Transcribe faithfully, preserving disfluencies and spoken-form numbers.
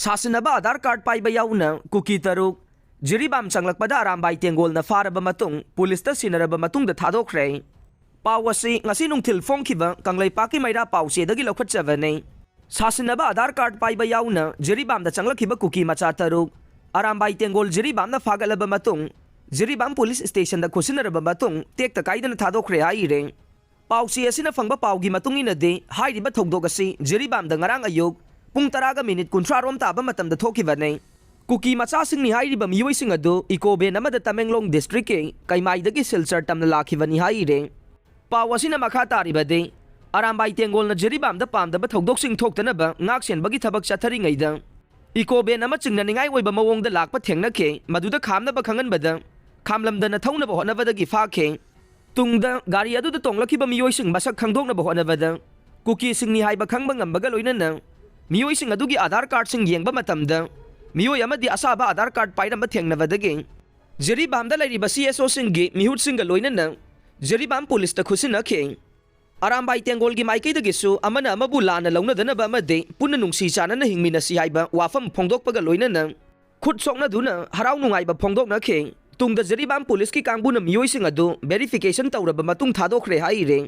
ꯁꯥꯁꯤꯟꯅꯕ Aadhaar card ꯄꯥꯏꯕ ꯌꯥꯎꯅ ꯀꯨꯀꯤ ꯇꯔꯨꯛ ꯖꯤꯔꯤꯕꯥꯝ ꯆꯪꯂꯛꯄꯗ ꯑꯔꯥꯝꯕꯥꯏ ꯇꯦꯡꯒꯣꯜꯅ ꯐꯥꯔꯕ ꯃꯇꯨꯡ ꯄꯨꯂꯤꯁꯇ ꯁꯤꯟꯅꯔꯕ ꯃꯇꯨꯡꯗ ꯊꯥꯗꯣꯛꯈ꯭ꯔꯦ꯫ ꯄꯥꯎ ꯑꯁꯤ ꯉꯁꯤ ꯅꯨꯡꯊꯤꯜ ꯐꯣꯡꯈꯤꯕ ꯀꯪꯂꯩꯄꯥꯛꯀꯤ ꯃꯩꯔꯥ ꯄꯥꯎꯆꯦꯗꯒꯤ ꯂꯧꯈꯠꯆꯕꯅꯤ꯫ ꯁꯥꯁꯤꯟꯅꯕ ꯑꯥꯙꯥꯔ ꯀꯥꯔꯗ ꯄꯥꯏꯕ ꯌꯥꯎꯅ ꯖꯤꯔꯤꯕꯥꯝꯗ ꯆꯪꯂꯛꯈꯤꯕ ꯀꯨꯀꯤ ꯃꯆꯥ ꯇꯔꯨꯛ ꯑꯔꯥꯝꯕꯥꯏ ꯇꯦꯡꯒꯣꯜ ꯖꯤꯔꯤꯕꯥꯝꯅ ꯐꯥꯒꯠꯂꯕ ꯃꯇꯨꯡ ꯖꯤꯔꯤꯕꯥꯝ ꯄꯨꯂꯤꯁ ꯁ꯭ꯇꯦꯁꯟꯗ ꯈꯨꯠꯁꯤꯟꯅꯔꯕ ꯃꯇꯨꯡ ꯇꯦꯛꯇ ꯀꯥꯏꯗꯅ ꯊꯥꯗꯣꯛꯈ꯭ꯔꯦ ꯍꯥꯏꯔꯦ꯫ ꯄꯥꯎꯆꯦ ꯑꯁꯤꯅ ꯐꯪꯕ ꯄꯥꯎꯒꯤ ꯃꯇꯨꯡ ꯏꯟꯅꯗꯤ ꯍꯥꯏꯔꯤꯕ ꯊꯧꯗꯣꯛ ꯑꯁꯤ ꯖꯤꯔꯤꯕꯥꯝꯗ ꯉꯔꯥꯡ ꯑꯌꯨꯛ ꯄꯨꯡ ꯇꯔꯥꯒ ꯃꯤꯅꯤꯠ ꯀꯨꯟꯊ꯭ꯔꯥ ꯔꯣꯝ ꯇꯥꯕ ꯃꯇꯝꯗ ꯊꯣꯛꯈꯤꯕꯅꯤ꯫ ꯀꯨꯀꯤ ꯃꯆꯥꯁꯤꯡꯅꯤ ꯍꯥꯏꯔꯤꯕ ꯃꯤꯑꯣꯏꯁꯤꯡ ꯑꯗꯨ ꯏꯀꯣ ꯚꯦꯟ ꯑꯃꯗ ꯇꯃꯦꯡꯂꯣꯡ ꯗꯤꯁꯇ꯭ꯔꯤꯛꯀꯤ ꯀꯩꯃꯥꯏꯗꯒꯤ ꯁꯤꯜꯆꯔ ꯇꯝꯅ ꯂꯥꯛꯈꯤꯕꯅꯤ ꯍꯥꯏꯔꯦ꯫ ꯄꯥꯎ ꯑꯁꯤꯅ ꯃꯈꯥ ꯇꯥꯔꯤꯕꯗꯤ, ꯑꯔꯥꯝꯕꯥꯏ ꯇꯦꯡꯒꯣꯜꯅ ꯖꯤꯔꯤꯕꯥꯝꯗ ꯄꯥꯝꯗꯕ ꯊꯧꯗꯣꯛꯁꯤꯡ ꯊꯣꯛꯇꯅꯕ ꯉꯥꯛ ꯁꯦꯟꯕꯒꯤ ꯊꯕꯛ ꯆꯠꯊꯔꯤꯉꯩꯗ ꯏꯀꯣ ꯚꯦꯟ ꯑꯃ ꯆꯤꯡꯅꯅꯤꯡꯉꯥꯏ ꯑꯣꯏꯕ ꯃꯑꯣꯡꯗ ꯂꯥꯛꯄ ꯊꯦꯡꯅꯈꯤ꯫ ꯃꯗꯨꯗ ꯈꯥꯝꯅꯕ ꯈꯪꯍꯟꯕꯗ ꯈꯥꯝꯂꯝꯗꯅ ꯊꯧꯅꯕ ꯍꯣꯠꯅꯕꯗꯒꯤ ꯐꯥꯈꯤ꯫ ꯇꯨꯡꯗ ꯒꯥꯔꯤ ꯑꯗꯨꯗ ꯇꯣꯡꯂꯛꯈꯤꯕ ꯃꯤꯑꯣꯏꯁꯤꯡ ꯃꯁꯛ ꯈꯪꯗꯣꯛꯅꯕ ꯍꯣꯠꯅꯕꯗ ꯀꯨꯀꯤꯁꯤꯡꯅꯤ ꯍꯥꯏꯕ ꯈꯪꯕ ꯉꯝꯕꯒ ꯂꯣꯏꯅꯅ ꯃꯤꯑꯣꯏꯁꯤꯡ ꯑꯗꯨꯒꯤ ꯑꯥꯙꯥꯔ ꯀꯥꯔꯗꯁꯤꯡ ꯌꯦꯡꯕ ꯃꯇꯝꯗ ꯃꯤꯑꯣꯏ ꯑꯃꯗꯤ ꯑꯁꯥꯕ ꯑꯥꯙꯥꯔ ꯀꯥꯔꯗ ꯄꯥꯏꯔꯝꯕ ꯊꯦꯡꯅꯕꯗꯒꯤ ꯖꯤꯔꯤꯕꯥꯝꯗ ꯂꯩꯔꯤꯕ ꯁꯤ ꯑꯦꯁ ꯑꯣꯁꯤꯡꯒꯤ ꯃꯤꯍꯨꯠꯁꯤꯡꯒ ꯂꯣꯏꯅꯅ ꯖꯤꯔꯤꯕꯥꯝ ꯄꯨꯂꯤꯁꯇ ꯈꯨꯠꯁꯤꯟꯅꯈꯤ꯫ ꯑꯔꯥꯝꯕꯥꯏ ꯇꯦꯡꯒꯣꯜꯒꯤ ꯃꯥꯏꯀꯩꯗꯒꯤꯁꯨ ꯑꯃꯅ ꯑꯃꯕꯨ ꯂꯥꯟꯅ ꯂꯧꯅꯗꯅꯕ ꯑꯃꯗꯤ ꯄꯨꯟꯅ ꯅꯨꯡꯁꯤ ꯆꯥꯟꯅꯅ ꯍꯤꯡꯃꯤꯟꯅꯁꯤ ꯍꯥꯏꯕ ꯋꯥꯐꯝ ꯐꯣꯡꯗꯣꯛꯄꯒ ꯂꯣꯏꯅꯅ ꯈꯨꯠ ꯁꯣꯛꯅꯗꯨꯅ ꯍꯔꯥꯎ ꯅꯨꯡꯉꯥꯏꯕ ꯐꯣꯡꯗꯣꯛꯅꯈꯤ꯫ ꯇꯨꯡꯗ ꯖꯤꯔꯤꯕꯥꯝ ꯄꯨꯂꯤꯁꯀꯤ ꯀꯥꯡꯕꯨꯅ ꯃꯤꯑꯣꯏꯁꯤꯡ ꯑꯗꯨ ꯚꯦꯔꯤꯐꯤꯀꯦꯁꯟ ꯇꯧꯔꯕ ꯃꯇꯨꯡ ꯊꯥꯗꯣꯛꯈ꯭ꯔꯦ ꯍꯥꯏꯔꯦ꯫